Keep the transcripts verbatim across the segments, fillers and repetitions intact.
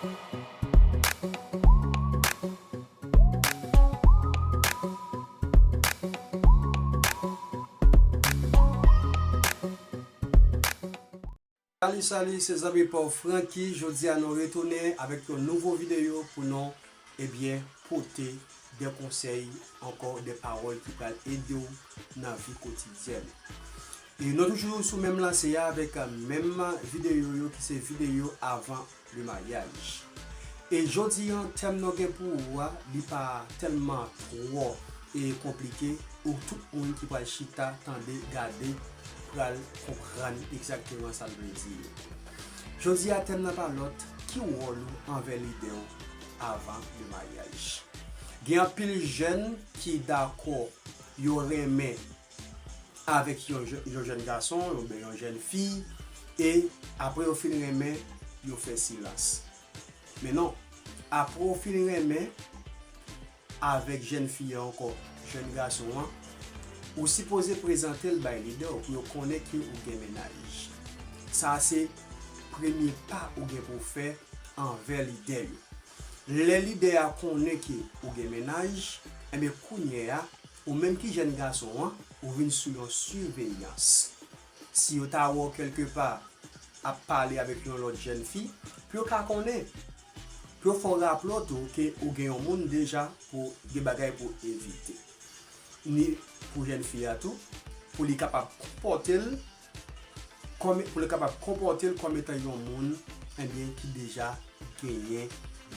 Salut, salut, se zanmi pa w Francky. Jodi a nou retounen avèk yon nouvo videyo pou nou, ebyen, pote de konsèy, ankò de pawòl ki pral ede w nan vi kotidyèn. E nou toujou sou menm lanse a avèk, euh, menm videyo yo ki se videyo avan le maryaj. E jodi an, tèm nou gen pou ou a, li pa tèlman twò e konplike, ou tout moun ki pral chita, tande, gade, pral konprann egzakteman sa l vle di. Jodi a, tèm nan pa lòt, ki wòl ou anvè lidè w avan le maryaj? Gen anpil jèn ki dakò, yo renmen avèk yon jè-, yon jèn gason oubyen yon jèn fi, e apre yo fin renmen, yo fè silans. Men non, apre w fin renmen avèk jèn fi an ankò jèn gason an, ou sipoze prezante l bay lidè w pou yo konnen ke ou gen mennaj. Sa a se premye pa ou gen pou w fè anvè lidè yo. Lè lidè a konnen ke ou gen mennaj, enben kounye a, ou menm ki jèn gason an, ou vin sou yon siveyans. Si yo ta wè w kèlkepa ap pale avèk yon lòt jèn fi, pou yo ka konnen, pou yo fè w raple w tou ke ou gen yon moun deja pou gen bagay pou w evite. Ni pou jèn fi a tou, pou li kapab konpòte l kòm, pou li kapab konpòte l kòm etan yon moun, ebyen, ki deja genyen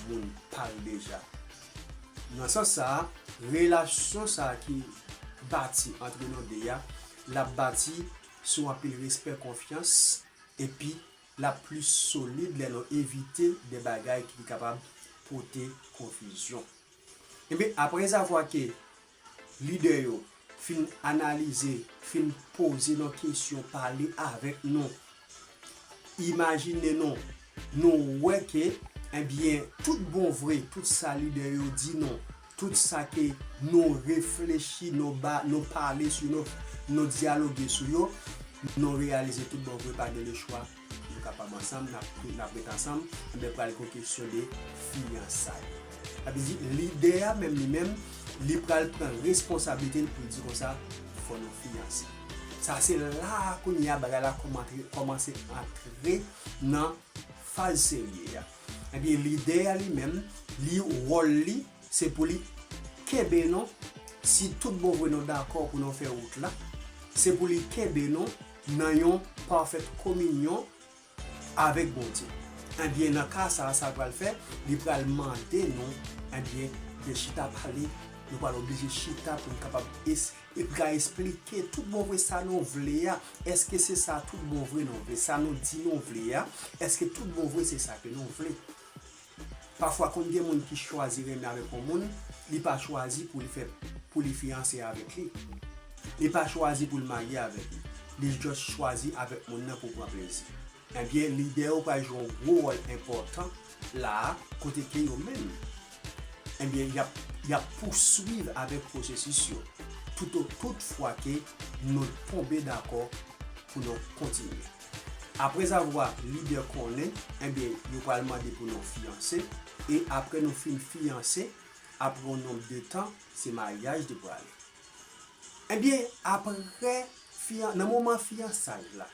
moun pa l deja. Nan sans sa a, relasyon sa a ki bati antre nou de a, l ap bati sou anpil respè, konfyans, epi l ap plis solid lè nou evite de bagay ki kapab pote konfizyon. Ebyen, aprezavwa ke lidè yo fin analize, fin poze nou kesyon, pale avèk nou, imajine nou, nou wè ke, ebyen, tout bon vre, tout sa lidè yo di nou, tout sa ke nou reflechi, nou ba, nou pale sou, nou, nou dyaloge sou yo, nou reyalize tout bon vre pa gen lechwa, nou kapab ansanm, n ap, n ap ret ansanm, enben, pral gen kesyon de fiyansay. Sa vle di, lidè a menm li menm, li pral pran responsablite l pou l di konsa, fò nou fiyanse. Sa se la a kounye a bagay la kòmanse, kòmanse antre nan faz serye a. Ebyen, lidè a li menm, li, wòl li, se pou li kenbe nou, si tout bon vre nou dakò pou nou fè wout la, se pou li kenbe nou nan yon pafèt kominyon avèk Bondye. Ebyen, nan ka sa a, sa l pral fè, li pral mande nou, ebyen, de chita pale, nou pral oblije chita pou n kapab es-, e ka esplike tout bon vre sa nou vle a. Èske se sa tout bon vre nou vle? Sa nou di nou vle a, èske tout bon vre se sa ke nou vle? Pafwa, konn gen moun ki chwazi renmen avèk yon moun, li pa chwazi pou li fè, pou li fiyanse avèk li. Li pa chwazi pou l marye avèk li. Li just chwazi avèk moun nan pou pran plezi. Ebyen, lidè yo pral jwe yon gwo wòl enpòtan la a, kote ke yo menm, ebyen, y ap, y ap pouswiv avèk pwosesis yo, tout, tout fwa ke nou tonbe dakò pou nou kontinye. Aprezavwa lidè konnen, ebyen, yo pral mande pou nou fiyanse, e apre nou fin fiyanse, apre yon nonb de tan, se maryaj li prale. Ebyen, apre fiyan-, nan moman fiyansay la,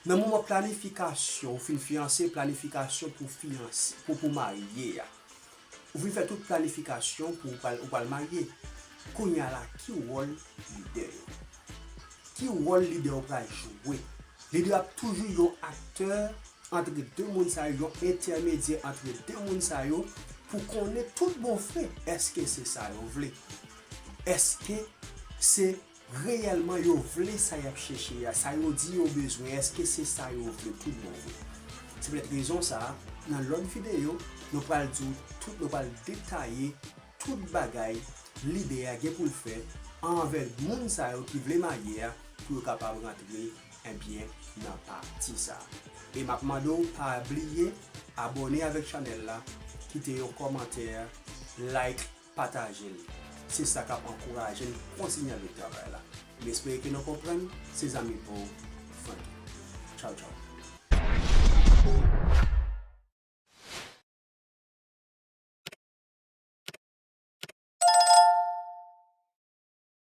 nan moman planifikasyon, ou fin fiyanse, planifikasyon pou fiyanse, pou, pou marye a. Ou fin fè tout planifikasyon pou ou pral, ou pral marye. Kounye a la, ki wòl lidè yo? Ki wòl lidè yo pral jwe? Lidè yo ap toujou yon aktè antre de moun sa yo, yon entèmedyè antre de moun sa yo, pou konnen tout bon vre, èske se sa yo vle? Èske se reyèlman yo vle sa y ap chèche a, sa yo di yo bezwen, èske se sa yo vle tout bon vre? Se poutèt rezon sa a, nan lòt videyo, nou pral di w tout, nou pral detaye tout bagay lidè a gen pou l fè anvè moun sa yo ki vle marye a pou yo kapab rantre, ebyen, nan pati sa a. E m ap mande w pa bliye abòne avèk chanèl la, kite yon kòmantè, like, pataje l. Se sa k ap ankouraje n kontinye avèk travay la. M espere ke nou konprann. Se zanmi pa w, Francky. Tchaw, tchaw.